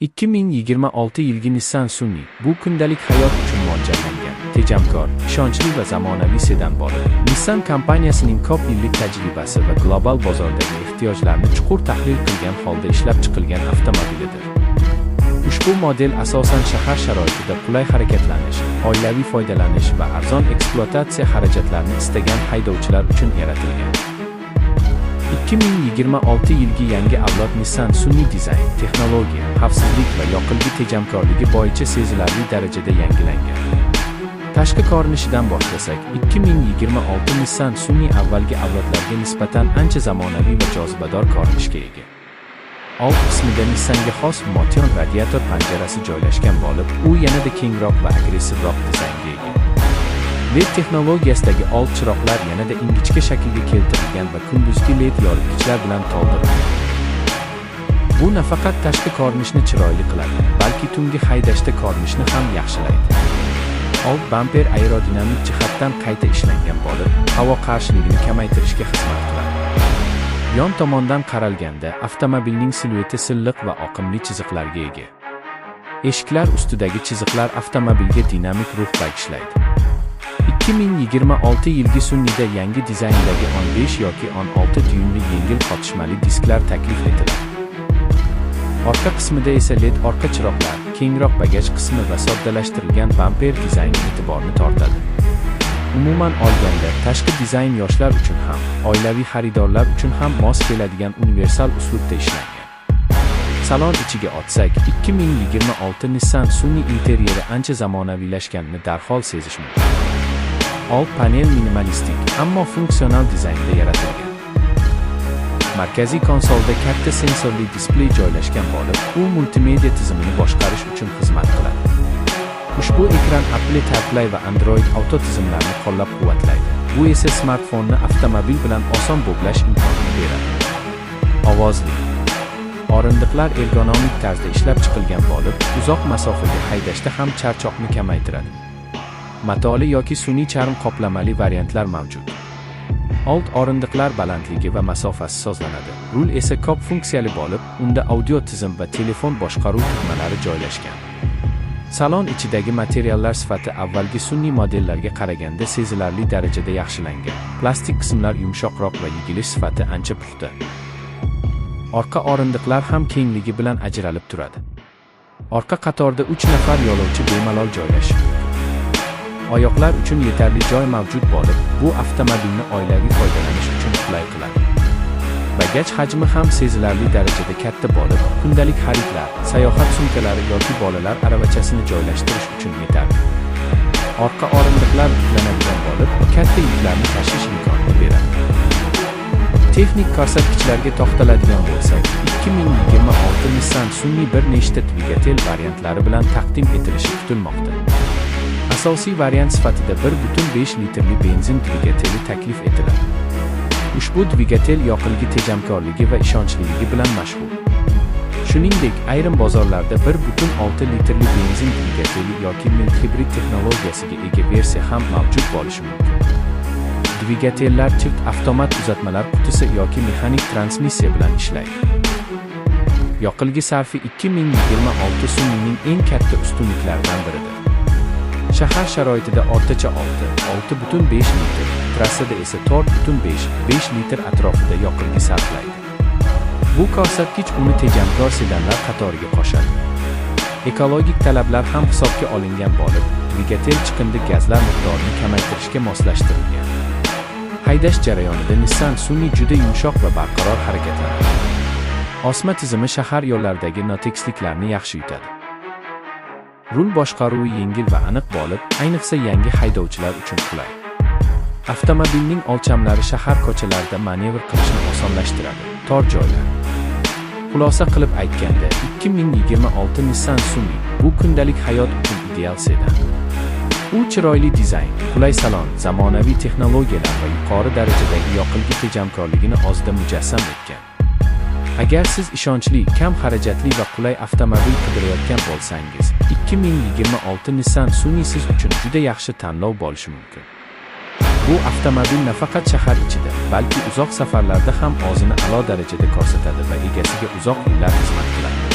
2026 yilgi Nissan Sunny bu kundalik hayot uchun mo'ljallangan, tejamkor, ishonchli va zamonaviy sedan bo'lib, Nissan kompaniyasining ko'p yillik tajribasi va global bozordagi ehtiyojlarni chuqur tahlil qilgan holda ishlab chiqilgan avtomobilidir. Ushbu model asosan shahar sharoitida qulay harakatlanish, oilaviy foydalanish va arzon ekspluatatsiya xarajatlarini istagan haydovchilar uchun yaratilgan. 2026 yilgi yangi avlod Nissan Sunny dizayn, texnologiya, xavfsizlik va yoqilg'i tejamkorligi bo'yicha sezilarli darajada yangilangan. Tashqi ko'rinishidan boshlasak, 2026 Nissan Sunny avvalgi avlodlarga nisbatan ancha zamonaviy va jozibador ko'rinishga ega. Old qismida Nissanga xos Motion radiator panjarasi joylashgan bo'lib, u yanada kengroq va agressivroq dizaynga ega. LED texnologiyasidagi old chiroqlar yanada ingichka shaklga keltirilgan va kunduzgi LED yoritgichlar bilan to'ldirilgan. Bu nafaqat tashqi ko'rinishni chiroyli qiladi, balki tungi haydashda ko'rinishni ham yaxshilaydi. Old bamper aerodinamik jihatdan qayta ishlangan bo'lib, havo qarshiligini kamaytirishga xizmat qiladi. Yon tomondan qaralganda avtomobilning silueti silliq va oqimli chiziqlarga ega. Eshiklar ustidagi chiziqlar avtomobilga dinamik ruh bag'ishlaydi. 2026 yilgi Sunnyda yangi dizayndagi 15 yoki 16 dyuymli yengil qotishmali disklar taklif etiladi. Orqa qismida esa LED orqa chiroqlar, kengroq bagaj qismi va soddalashtirilgan bamper dizayni e'tiborni tortadi. Umuman olganda, tashqi dizayn yoshlar uchun ham, oilaviy xaridorlar uchun ham mos keladigan universal uslubda ishlangan. Salon ichiga o'tsak, 2026 Nissan Sunny interyeri ancha zamonaviylashganini darhol sezish mumkin. Old panel minimalistik, ammo funksional dizaynda yaratilgan. Markaziy konsolda katta sensorli displey joylashgan bo'lib, u multimedia tizimini boshqarish uchun xizmat qiladi. Ushbu ekran Apple CarPlay va Android Auto tizimlarini qo'llab-quvvatlaydi. Bu esa smartfonni avtomobil bilan oson bog'lash imkonini beradi. Ovozli o'rindiqlar ergonomik tarzda ishlab chiqilgan bo'lib, uzoq masofaga haydashda ham charchoqni kamaytiradi. Matoli yoki sun'iy charm qoplamali variantlar mavjud. Old o'rindiqlar balandligi va masofasi sozlanadi. Rul esa ko'p funksiyali bo'lib, unda audio tizim va telefon boshqaruv tugmalari joylashgan. Salon ichidagi materiallar sifati avvalgi Sunny modellarga qaraganda sezilarli darajada yaxshilangan. Plastik qismlar yumshoqroq va yigilish sifati ancha puxta. Orqa o'rindiqlar ham kengligi bilan ajralib turadi. Orqa qatorda 3 nafar yo'lovchi bemalol joylashishi mumkin. Oyoqlar uchun yetarli joy mavjud bo'lib, bu avtomobilni oilaviy foydalanish uchun qulay qiladi. Bagaj hajmi ham sezilarli darajada katta bo'lib, kundalik xaridlar, sayohat sumkalari yoki bolalar aravachasini joylashtirish uchun yetarli. Orqa o'rindiqlar buklanadigan bo'lib, katta yuklarni tashish imkonini beradi. Texnik ko'rsatkichlarga to'xtaladigan bo'lsak, 2026 Nissan Sunny bir nechta dvigatel variantlari bilan taqdim etilishi kutilmoqda. Asosiy variant sifatida 1.5 litrli benzin dvigateli taklif etiladi. Ushbu dvigatel yoqilg'i tejamkorligi va ishonchliligi bilan mashhur. Shuningdek, ayrim bozorlarda 1.6 litrli benzin dvigateli yoki mild hibrid texnologiyasiga ega versiya ham mavjud bo'lishi mumkin. Dvigatellar CVT avtomat uzatmalar qutisi yoki mexanik transmissiya bilan ishlaydi. Yoqilg'i sarfi 2026 Sunnyning eng katta ustunliklaridan biridir. Shahar sharoitida o'rtacha 6, 6.5 litr, trassada esa 4.5, 5 litr atrofida yoqilg'i sarflaydi. Bu ko'rsatkich uni tejamkor sedanlar qatoriga qo'shadi. Ekologik talablar ham hisobga olingan bo'lib, dvigatel chiqindi gazlar miqdorini kamaytirishga moslashtirilgan. Haydash jarayonida Nissan Sunny juda yumshoq va barqaror harakatlanadi. Osma tizimi shahar yo'llaridagi notekisliklarni yaxshi yutadi. Rul boshqaruvi yengil va aniq bo'lib, ayniqsa yangi haydovchilar uchun qulay. Avtomobilning o'lchamlari shahar ko'chalarida manevr qilishni osonlashtiradi. Tor joylar. Xulosa qilib aytganda, 2026 Nissan Sunny bu kundalik hayot uchun ideal sedan. U chiroyli dizayn, qulay salon, zamonaviy texnologiyalar va yuqori darajadagi yoqilg'i tejamkorligini o'zida mujassam etgan. Agar siz ishonchli, kam xarajatli va qulay avtomobil qidirayotgan bo'lsangiz, 2026 Nissan Sunny siz uchun juda yaxshi tanlov bo'lishi mumkin. Bu avtomobil nafaqat shahar ichida, balki uzoq safarlarda ham o'zini a'lo darajada ko'rsatadi va egasiga uzoq yillar xizmat qiladi.